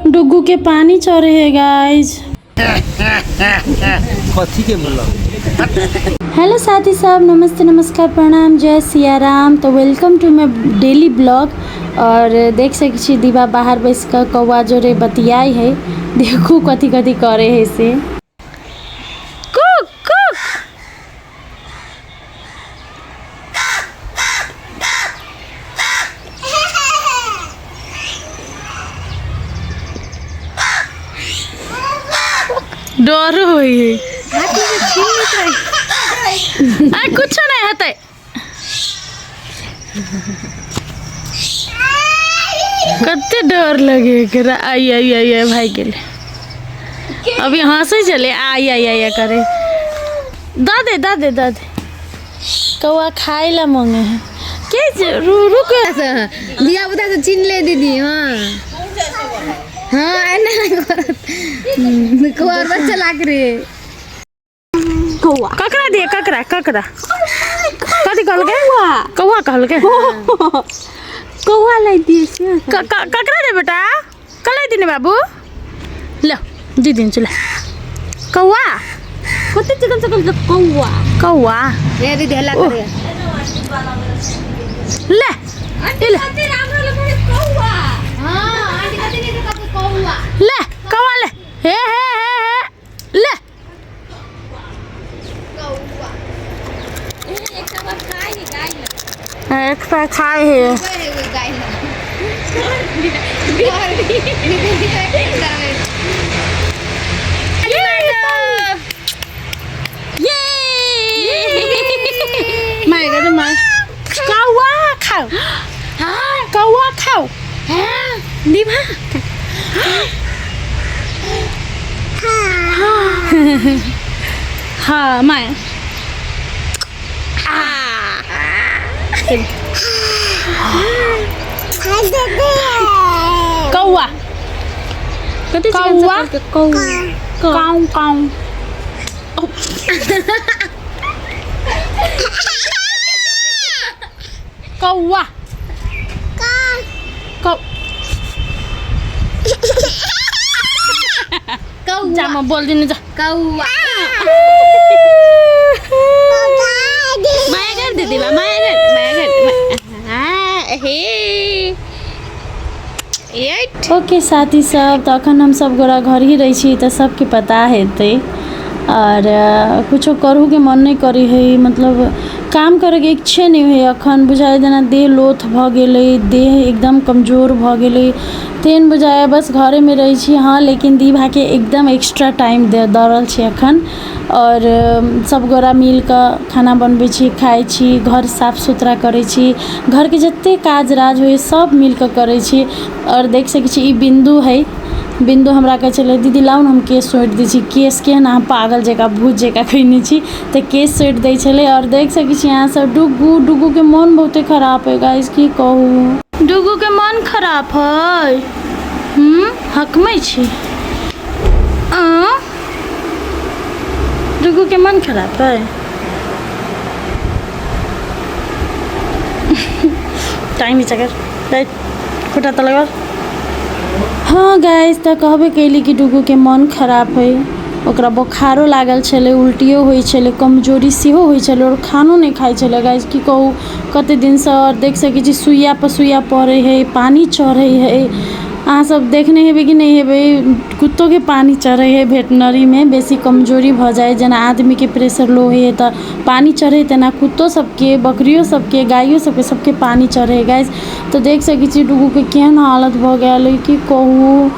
डुग्गू के पानी चढ़े है गाइस। कथी के मतलब। हेलो साथी साहब, नमस्ते, नमस्कार, प्रणाम, जय सिया राम। तो welcome to my daily blog. और देख सकै छी दीवा बाहर बैस कऽ कौआ जोरे बतियाई है, देखू कथी कथी करे है से। कुक कुक डर होइ है, आ कुछो नहीं हेतै। कते डर लगे एकरा। आई आई आई आई भाई गेलै, अभी हंसै छलै, आई आई आई करे। दऽ दे दऽ दे दऽ दे। कौआ खाय ला मांगे है के जे- रु रुक। धिया पुता से छीन ले दीदी। हाँ हाँ, एना करत कुआर बच्चा लाग रे। कौआ ककरा दिए? ककरा ककरा? कथी कहलकै? कौआ कहलकै। कौआ लै दिए से। ककरा दे बेटा? कलै दिने बाबू, ल दी दिन चला कौआ। कते चिकन चिकन के कौआ। कौआ ए दीदी हल्ला करे। ले ए ले। कते राम्रो लगे कौआ। हां आंटी कते नहीं कते कौआ। ले कौआ ले, हे हे हे हे ले। कौआ एकटा बार खाइ है गाय ल। एकटा खाइ है। गाय ल। माया कर माया, कौआ खाओ, हाँ कौआ खाओ। हाँ दीभा, हाँ माया। कौआ कौआ काऊ काऊ। कौआ कौ जा, म बोल्दिनँ, जा। कौआ माया कर दीदी बा, माया कर, माया कर। हाँ हे एट। ओके साथी सब, तऽ अखन हम सब गोरा घर ही रहै छी तऽ सबके पता हेतै। आओर कुछो करहुके मन नहि करै है, मतलब काम करैके इच्छे नहि होइ अखन। बुझाइ जेना देह लोथ भऽ गेलै, देह एकदम कमजोर भऽ गेलै, तेहन बुझाइए। बस घरेमे रहै छी। हँ, लेकिन दी भाके एकदम एक्स्ट्रा टाइम दऽ रहल छी अखन। आओर सब गोरा मिलकऽ खाना बनबै छी, खाइ छी, घर साफ सुथरा करै छी, घरके जते काज राज होइए सब मिलकऽ करै छी। आओर देख सकै छी ई बिन्दु है। बिन्दु हमरा कहै छलै, दीदी लाउ ने, हम केश सोँटि दै छी, केश केहन अहाँ पागल जकाँ भूत जकाँ कयने छी। तऽ केश सोँटि दै छलै। आओर देख सकै छी अहाँ सब डुगू, डुगूके मोन बहुते खराब है गाइस, की कहू। डुगूके मन खराब है, हकमै छी। डुगूके मन खराब है। टाइम नीचा कर, खुटा तऽ लगा। हँ गाइस, तऽ कहबे कयली कि डुगूके मन खराब है। ओकरा बोखारो लागल छलै, उल्टियो होइ छलै, कमजोरी सेहो होइ छलै आओर खानो नहि खाइ छलै गाइस, की कहू कते दिनसँ। आओर देख सकै छी सुइया पर सुइया पड़ै है, पानी चढ़ै है। अहाँ सब देखने हेबै कि नहि हेबै, कुत्तोके पानी चढ़ै है भेटनरीमे। बेसी कमजोरी भऽ जाइ, जेना आदमीके प्रेशर लो होइए तऽ पानी चढ़ै, तेना कुत्तो सबके, बकरियो सबके, गाइयो सबके, सबके पानी चढ़ै है गाइस। तऽ देख सकै छी डुगूके केहन हालत भऽ गेल है, की कहू।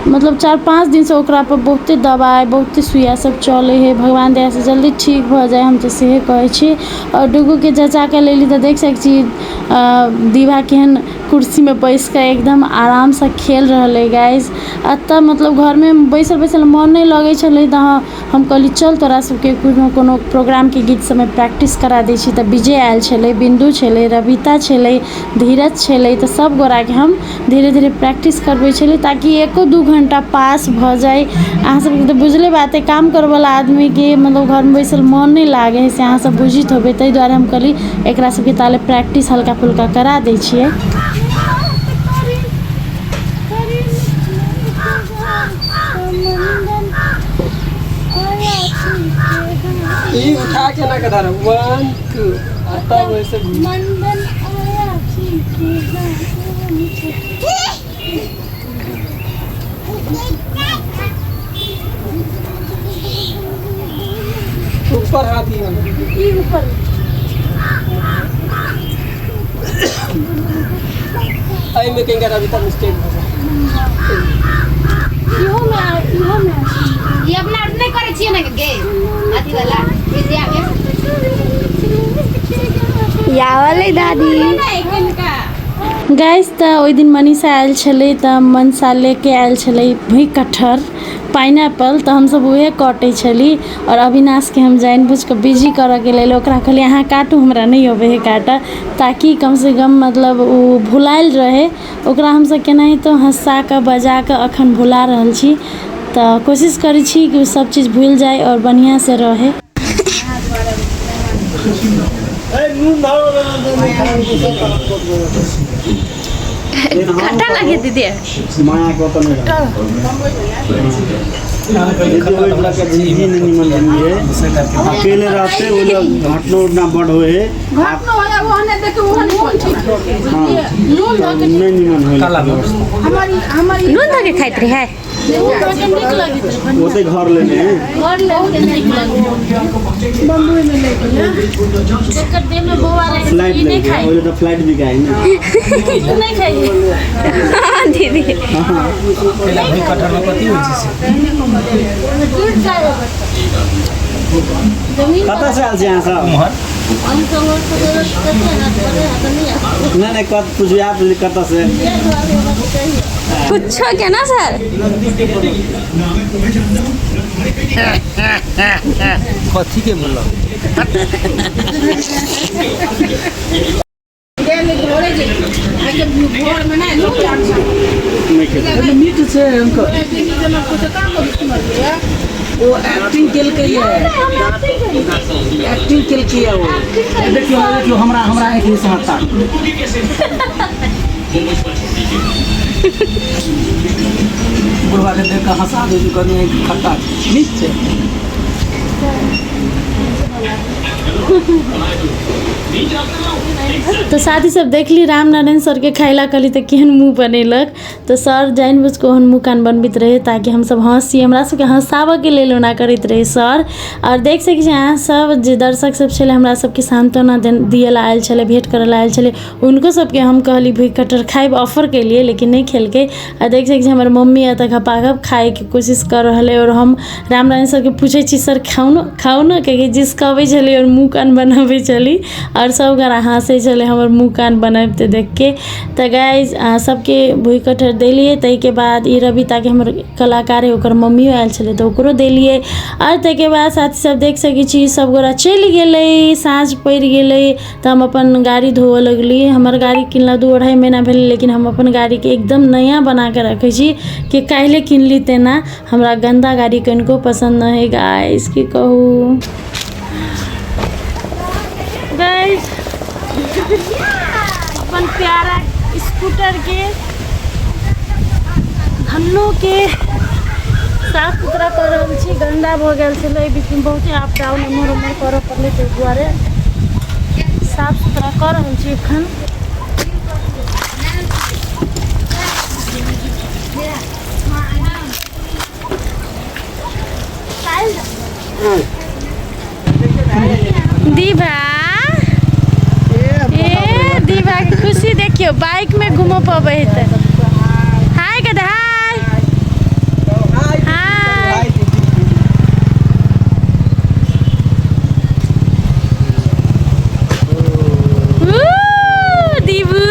मतलब 4-5 दिनसँ ओकरा पर बहुते दबाइ, बहुते सुइया सब चलै है। भगवान दयासँ जल्दी ठीक भऽ जाइ, हम तऽ सेहे कहै छी। आओर डुगूके जँचाके लेली तऽ देख सकै छी दीभा केहन कुर्सीमे बैस कऽ एकदम आरामसँ खेल रहल अइ गाइज। एतऽ मतलब घरमे बैसल बैसल मन नहि लगै छलै, तऽ हम कहली चल तोरा सबके कोनो कोनो प्रोग्रामके गीत सबमे प्रैक्टिस करा दै छी। तऽ विजय आयल छलै, बिन्दु छलै, रविता छलै, धीरज छलै, तऽ सब गोराके हम धीरे धीरे प्रैक्टिस करबै छलियै ताकि एको 2 घण्टा पास भऽ जाइ। अहाँ सबके तऽ बुझले बात अइ, काम करऽवला आदमीके मतलब घरमे बैसल मन नहि लागै हइ, से अहाँ सब बुझैत होबै। ताहि दुआरे हम कहली एकरा सबके ताले प्रैक्टिस हल्का फुल्का करा दै छियै। ई उठा के ना कथा 1 2 आ तब वैसे घूम। ऊपर हाथ ही ई ऊपर एहिमे कहीं अभी तक मिस्टेक भऽ जाए। इहो मे, इहो मे। ई अपना आर नहि करै छियै ने गे, अथी वाला विद्या में यावले दादी। गाइस, तऽ ओहि दिन मनीषा आयल छलै, तऽ मनसा लेके आयल छलै भुइ कटहर पाइनएप्पल, तऽ हमसब उहे कटै छली। आओर अविनाशके हम जानि बुझि कऽ बिजी करऽके लेल ओकरा कहलियै अहाँ काटू, हमरा नहि अबै हइ काटऽ, ताकि कमसँ कम मतलब ओ भुलायल रहै। ओकरा हमसब केनाहितो हँसा कऽ बजा कऽ अखन भुला रहल छी, तऽ कोशिश करै छी कि ओ सब चीज भुलि जाइ आओर बढ़िआँसँ रहै। खट्टा लागे दीदी। माया को तो नहीं अकेले रहते, वो लोग घटना उठना बड़ होए। हाँ, नहीं निमन होए। नून धऽ के खाइत रहे। वो तो घर लेने हैं। फ्लाइट लेके वो तो फ्लाइट भी गए ना। दीदी। कटहर में कथी होइ छै से? कतऽ से आयल छी अहाँ सब? उम्हर। नहीं नहीं, कत पूछिए आप, कतऽ से? कुछो के ना सर। कथी के बोलल? नहीं खेल। मीट छै अंकल, ओ एक्टिंग केलकै ये, एक्टिंग केलकै ये ओ। देखियौ देखियौ, हमरा हमरा आँखि से हटा। बुढ़वा के देख कऽ हंसा दै छै, कनि आँखि खट्टा छै, नीक छै। तऽ साथी सब देखली राम नारायण सरके खाइला कहली तऽ केहन मुँह बनेलक। तऽ सर जानि बुझि कऽ ओहन मुँह कान बनबैत रहै ताकि हमसब हँसी, हमरा सबके हँसाबऽके लेल ओना करैत रहै सर। आओर देख सकै छी अहाँ सब जे दर्शक सब छलै, हमरा सबके सान्त्वना दिअ लए आयल छलै, भेँट करऽ लए आयल छलै, हुनको सबके हम कहली भुइ कटहर खाइब, ऑफर केलियै, लेकिन नहि खेलकै। आ देख सकै छी हमर मम्मी एतऽ घपाघप खाइके कोशिश कऽ रहल अइ। आओर हम राम नारायण सरके पूछै छी सर खाउ ने, खाउ ने, कियाकि जिसकबै छलै आओर मुँह कान बनबै छली, आओर सब गोरा हँसै छलै हमर मुँह कान बनबिते देखिके। तऽ गाइज, सबके भुइ कटहर देलियै। ताहिके बाद ई रविताके हमर कलाकार हइ, ओकर मम्मियो आयल छलै, तऽ ओकरो देलियै। आओर ताहिके बाद साथी सब देख सकै छी सब गोरा चलि गेलै, साँझ पड़ि गेलै, तऽ हम अपन गाड़ी धोअऽ लगलियै। हमर गाड़ी किनला 2-2.5 महीना भेलै, लेकिन हम अपन गाड़ीके एकदम नया बनाकऽ रखै छी कि काल्हि किनली तेना। हमरा गन्दा गाड़ी कनिको पसन्द नहि हइ गाइस, की कहू गाइस। अपन प्यारा स्कूटर के धन्नो के साफ सुथरा कऽ रहल छी। गन्दा भऽ गेल छलै एहि बीचमे, बहुते अप डाउन एम्हर ओम्हर करऽ पड़लै, ताहि दुआरे साफ सुथरा कऽ रहल छी एखन। दीभा, ए दीभा के खुशी देखियौ, बाइक में घूमऽ पबै है तऽ। हाय कह दे, हाय हाय। ऊ, दीबू।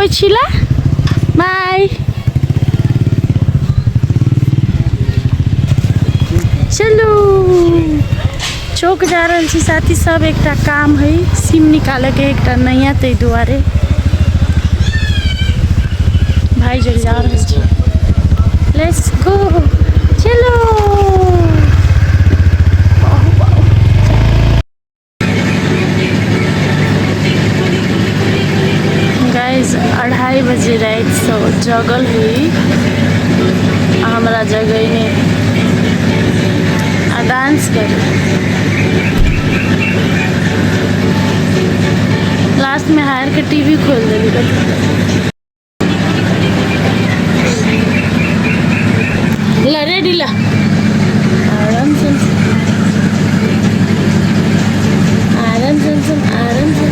आबै छी ला, बाय। चलू, चौक जा रहल छी साथी सब। एकटा काम है, सिम निकालऽके एकटा नया, ताहि दुआरे भाई जर जा रहल छी। Let's go, चलो। गाइज, 2:30 बजे रातिसँ जगल हुई आ हमरा जगै नहि आ डांस कर। लास्टमे हारि के टीवी खोलि देली। ल रेडी, ल आराम से, आराम से, आराम से।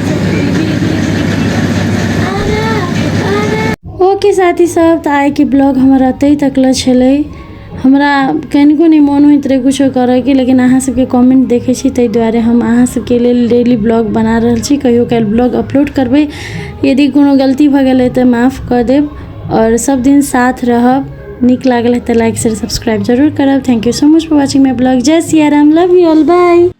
ओके साथी सब, तऽ आइके ब्लॉग हमर एतहि तक छलै। हमरा कनिको नहि मोन होइत रहै किछो करैके, लेकिन अहाँ सबके कमेंट देखै छी, ताहि दुआरे हम अहाँ सबके लेल डेली ब्लॉग बना रहल छी। कहियो काल्हि ब्लॉग अपलोड करबै। यदि कोनो गलती भऽ गेलै तऽ माफ कऽ देब आओर सब दिन साथ रहब। नीक लागल है तऽ लाइक, शेयर, सब्सक्राइब जरूर करब। Thank you so much for watching my blog. Jai Siya Ram, love you all, bye.